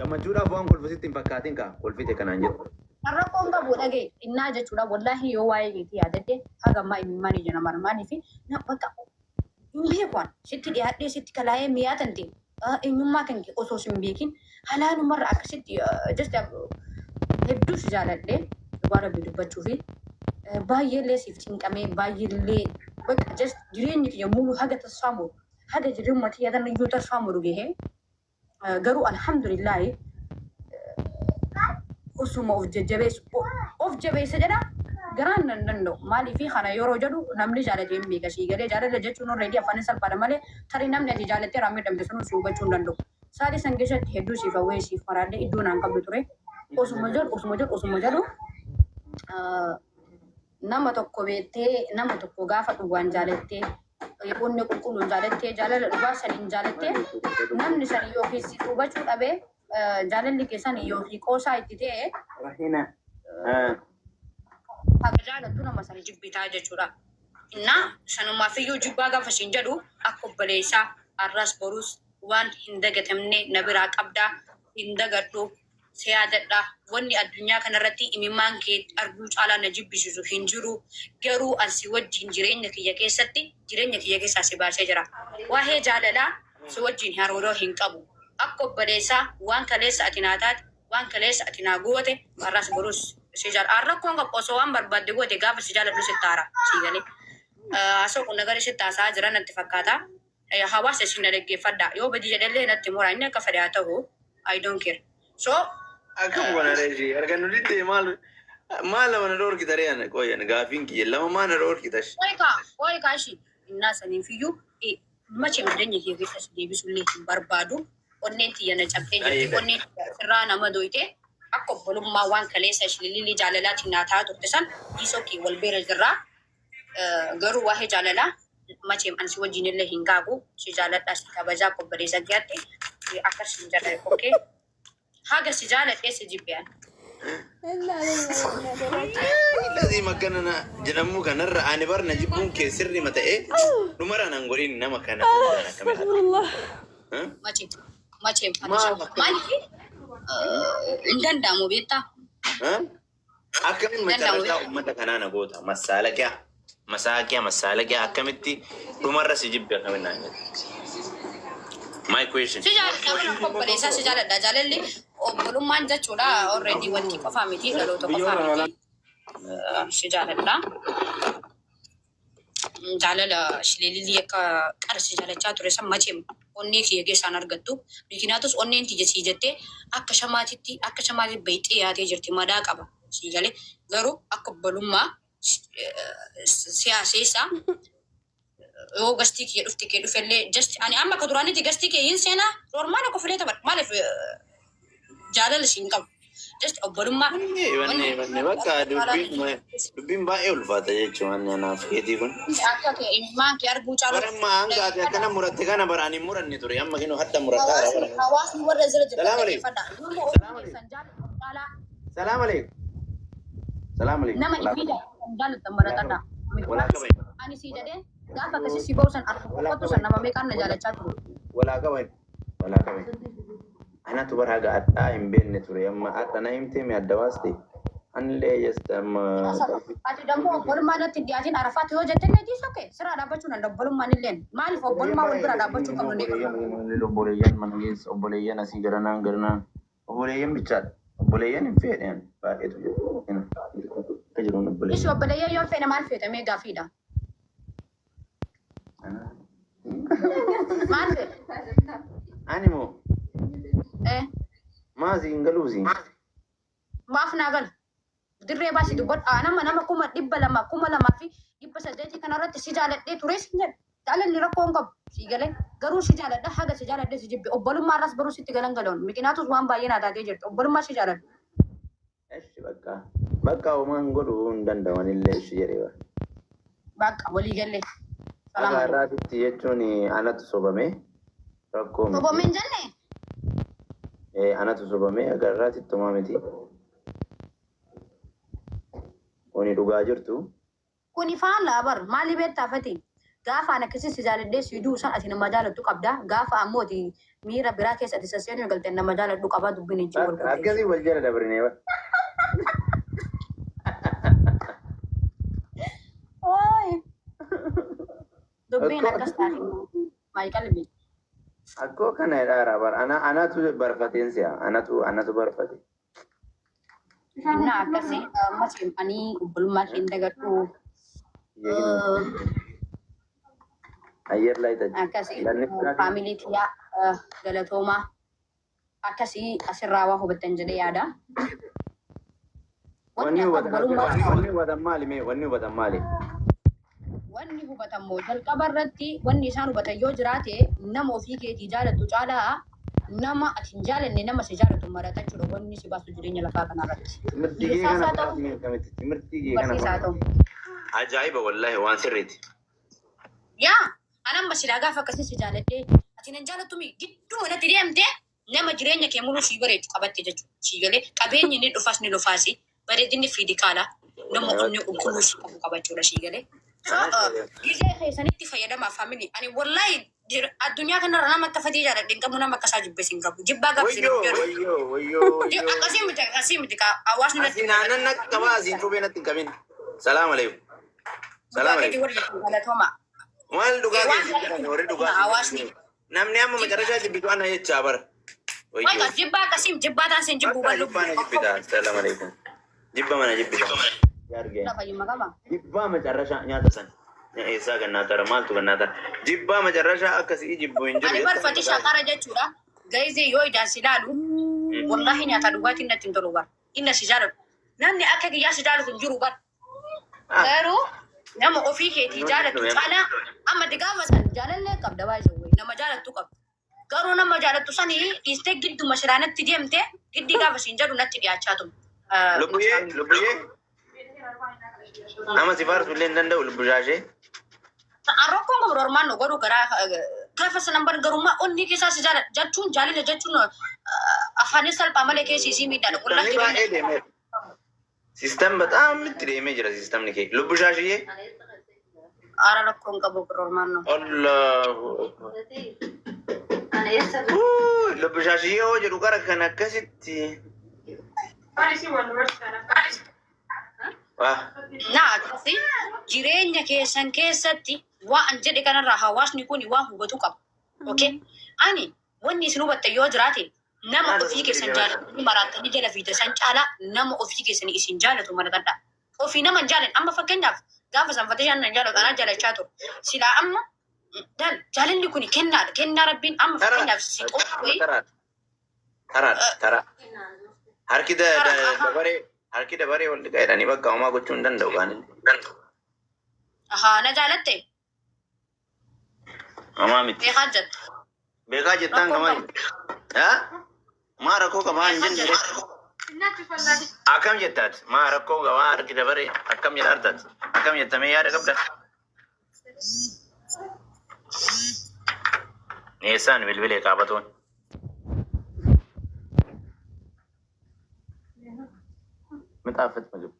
Gammachuudhaaf waan kolfu sitti hin fakkaatin kaa kolfite kanaan jedhu. Kan rakkoon qabu dhagaye innaa jechuudha. Wallaahi yoo waa'ee keetii yaadadhe haga ammaa imimmaan ija nama armaanii fi bakka hin beeku an sitti dhiyaadhee sitti kalaa'ee mi'aa tante eenyummaa kan kee osoo sin beekin halaalumarra akkasitti just hedduu si jaaladhe dhugaa Rabbi dubbachuu fi baay'eellee siif cinqamee baay'eellee bakka just jireenyi kiyya mulu haga tasfaa muru haga jireenya kiyya tan iyyuu tasfaa muru gahee. Garuu alhamdulillaahi osuma of jajjabeessu of jabeessa jedha garaan nan danda'u. Maaliif kana yeroo jedhu namni jaalate hin beeka sii galee jaalala jechuun already afaan salphaadha malee tarii namni ati jaalattee irraa miidhamte sunuu si hubachuu hin danda'u. Sa'aatii san keessatti hedduu siif hawwee siif maraadhee iddoo naan qabdu ture. Osuma jedhu osuma jedhu osuma jedhu nama tokko beektee nama tokko gaafa dhugaan jaalattee onnee qulqulluun jaalattee jaalala dhugaa saniin jaalattee namni sani yookiin si hubachuu dhabee jaalalli keessan yookiin qoosaa itti ta'e Rahina. Haga jaalattu nama sana jibbitaa jechuudha. Innaa sanumaafiyyuu jibbaa gaafa siin jedhu akka obboleessaa har'as borus waan hin dagatamne na biraa qabdaa hin dagadhu si yaadadha. Wanni addunyaa kanarratti imimmaan kee arguu caalaa na jibbisiisu hin jiru. Garuu an si wajjin jireenya kiyya keessatti jireenya kiyya keessaa si baasee jira. Waa'ee jaalalaa si wajjin hariiroo hin qabu. Akka obboleessaa waan kaleessa ati naa taate waan kaleessa ati naa goote har'as borus si jaalladha. Har'a rakkoon qabu osoo waan barbaadde goote gaafa si jaaladhu sitti aara sii galee. Haasoo kun nagari sitti haasa'aa jira natti fakkaata. Hawaasa isin na dhaggeeffadha. Yoo badii jedhallee natti mura inni akka fedhe haa ta'u. I don't care. So Akkam goona reeshi argannu diddee maal maal lama na dhoorkita ree ana qoyyan gaafiin kiyya lama maa na dhoorkita. Qoy kaa ishii innaa saniifiyyuu macheem jireenya kee keessa si deebisullee hin barbaadu. Onneen tiyya na cabxee jirti. Onneen tiyya sirraa nama doyte akka obbolummaa waan kaleessa ishililii jaalalaatiin naa ta'aa turte san dhiisoo kee wal beera jirraa. Garuu waa'ee jaalalaa macheem ani si wajjin illee hin gaagu. Si jaaladhaa si kabajaa akka obboleessa kiyyaatti akkas hin jedha okay. Haga si jaaladhee si jibbe ani. Lazii makkana jedhamu kanarra ani bar na jibbuun kee sirrima ta'ee dhumara nan godhin nama kana hundaan akkamitti. Macheem macheem Maal akkana? Maaliif hin danda'amu beektaa? Akkamiin macarrashaa uummata kanaa na goota? Masaalaqiyaa masaaqiyaa masaalaqiyaa akkamitti dhumarra si jibbe akkamiin naan jedhe? My question. Si jaaladha bara obboleessaa si jaaladha. Jaalalli obbolummaan jechuudha already wanti qofaa miti dhaloota qofaa miti. Si jaaladha. Jaalala shilililii akka qara si jaalachaa ture san macheem onnee kiyya keessaan argattu. Miknaatus onneen tiyya sii jettee akka shamaatitti bayxee yaatee jirti madaa qaba sii galee garuu akka obbolummaa siyaaseessa yoo gastii kiyya dhufte kee dhufellee just ani amma akka duraanitti gastii kee hin seenaa normaal akka filee taphadha maaliif jaalala siin qabu just obbolummaa. Wanne wanne bakka dubbiin baay'ee ulfaata jechuun wanne anaaf keetii kun. Akka kee imimmaan kee arguu caalu. Bara amma hanga ati akkana muratte kana bara ani hin muranne ture amma kinoo hadda muradhaara bara. Hawaasni warra jira jira Salaam alaikum. dhaggeeffadha. Nama ofii keessan jaalatu caalaa Salaam alaikum. Salaam alaikum. nama ifii jaalatan jaalatan maratadha. Walaa qaban. Ani sii jedhee gaafa akkasii si ba'u san arfatu san nama meeqaan na jaalachaa turu. Walaa qaban. Walaa qaban. Anatu bara haga addaa hin beekne ture amma adda na himtee mi adda baaste. Anillee just amma. Ati dammoo obbolummaa natti hin dhiyaatin Arafaatti yoo jette illee diis okay siraa dhaabbachuu danda'a obbolummaan illeen maaliif obbolummaa wal bira dhaabbachuu qabnu ni qabna. Obboleeyyan mana keessa obboleeyyan asii garanaan garanaan obboleeyyan bichaadha. Obboleeyyan hin fedhan baay'eetu jiru. Akka jiruun Ishi obboleeyyan. obboleeyyan yoo feene maal feetamee gaafiidha. Maal feete? Ani moo maasii hin galuusi. Maaf naa gala? Dirree baasii dubbadhu. Nama 200,000 2,800 kanarratti si jaaladhee ture sin jedhe. Jaalalli rakkoo hin qabu. Si galee garuu si jaaladha haga si jaaladhee si jibbe. Obbolummaa irraas baruu sitti galan galoon. Miqinaatus waan baay'ee naa taatee jirti. Obbolummaa si jaaladha. Eshi bakka bakka homaa hin godhuu hin danda'u anillee ishi jedhee bara. Bakka walii gallee. Salaam Haga alaikum. har'aatitti jechuun anatu sobame rakkoo miti. Sobomee hin jenne? Anatu sobame haga har'aatitti homaa miti. Kuni dhugaa jirtu. Kuni faallaa bar maali beektaa fati? Gaafa an akkasii si jaaladhee si du'u san ati nama jaalattu qabda. Gaafa ammoo ati Miira biraa keessa ati sasseenuu eegalte, nama jaaladhu qabaa dubbiin ijji wal qulleessu. Akkasii wal jala dabarine bara. Dubbiin akkas taate maal qalbi. Akkoo kana jedhaara bara. Anatu barfateen si'a. Anatu barfate. Innaa akkasii ammas ani obbolummaa kee hin dagadhu. አየር ላይ ጠጅ Akkasii family tiyyaa galatoomaa, akkasii asirraa waa hubattan jedhee yaada. Wanni Wanni akka hubatan obbolummaa wanni hubatan maali mee? Wanni hubatan maali? Wanni hubatammoo jalqaba irratti wanni isaan hubatan yoo jiraate, nama ofii keetii jaalattu caalaa nama ati hin jaalanne nama si jaalatu maratachuudha wanni si baasu jireenya lafaa kanarratti. ትምህርት kee Hiyyeessaas kana haa ta'u, baratee akkamitti? Timirtii kee kana barsiisaa haa ta'u. Ajaa'iba wallahi, waan sirriiti. Yaa anamma silaa gaafa akkasii si jaaladhee ati nan jaalattu mi gidduu natti deemtee nama jireenya kee muluu sii bareechu qabatte jechuudha. Sii galee qabeenyi ni dhufaas ni dhufaasi, bareedinni fiidikaala, nama onni qulqulluu si qabu qabachuudha sii galee. So gizee keessanitti fayyadamaa family. Ani wallahi addunyaa kanarra nama akka fatii jaaladhe hin qabu, nama akkasaa jibbes hin qabu. Jibbaa gaafa isin Wayyoo jedhu. wayyoo wayyoo wayyoo. Akkasii miti hawaasni natti Asiin aannan natti qabaa, asiin cuubee natti hin qabin. Salaam alaikum. Salaam Dhugaa keetii alaikum. warri jettan galatooma. Maal dhugaa Waan keessa jiran warri dhugaa hawaasni. Namni amma macarashaa jibbitu ana jechaa bara. Wayya Wayyoo. jibbaa akkasii jibbaa taan sin jibbuu Bakka bal'u. jibbaa na jibbita. Salaam alaikum. Jibba mana jibbita. Yaargee. Fayyummaa qaba. Jibbaa macarashaa nyaata san. Eessaa gannaatara, maaltu gannaatara? Jibbaa macarashaa akkasii jibbu hin jiru. Ani barfati shaqara jechuudha. Gaizee yoo ijaan si ilaalu, wallahi nyaata dhugaatiin natti hin tolu bar. Inni si jaalatu. Namni akka kiyyaa si jaalatu hin jiru bar. Garuu nama ofii keetii jaalatu caalaa amma gaafa san jaalallee qabda baay'ee wayi nama jaalattu qabda. Garuu nama jaalattu sanii dhiistee gidduma shiraanatti deemte giddi gaafa siin jedhu natti dhiyaachaa ture. Lubbuyyee, lubbuyyee. Nama si faarsu illee hin danda'u, lubbu shaashee. Rakkoon qabu ormaan nu godhu garaa gaafa sanan bar garummaa onni keessaa si jaalladha jechuun jaalala jechuun afaanis salphaa malee keessi isii miidhaadha. Namni baay'ee deemeera. System በጣም itti deemee jira systemni kee. Lubbu shaashiyyee. Ara rakkoon qabu ormaan nu. Allahu akbar. Lubbu shaashiyyee hoo jedhu gara kan akkasitti. Waa. Na akkasi jireenya keessan keessatti waan an jedhe kanarraa hawaasni kun waan hubatu qaba. Okay? Ani wanni isin hubatte yoo jiraate, nama ofii keessan jaalatanii maraattanii jala fiite san caalaa nama ofii keessanii isin jaalatu maratadha. Ofii nama hin jaalan amma fakkeenyaaf gaafa sanfatee shan hin jaalatu anaa jaalachaa ture. Silaa amma jaalalli kun kennaadha. Kennaa rabbiin amma fakkeenyaaf si xoofu wayii Taraadha. Taraadha. Taraa. Harki dabaree harki dabaree wal dhiqa jedhanii bakka homaa gochuu hin danda'u kaanillee. Ahaa, na jaalatte. Homaa miti. Beekaa jette. Beekaa jettaan kamaa. Haa? Maa rakkoo qabaa hin jenne. Akkam jettaati? Maa rakkoo qabaa harki dabaree akkam jedha artaati? Akkam jettamee yaada qabda? Eessaan bilbilee qaabatoon? ምጣፍጥ ምግብ።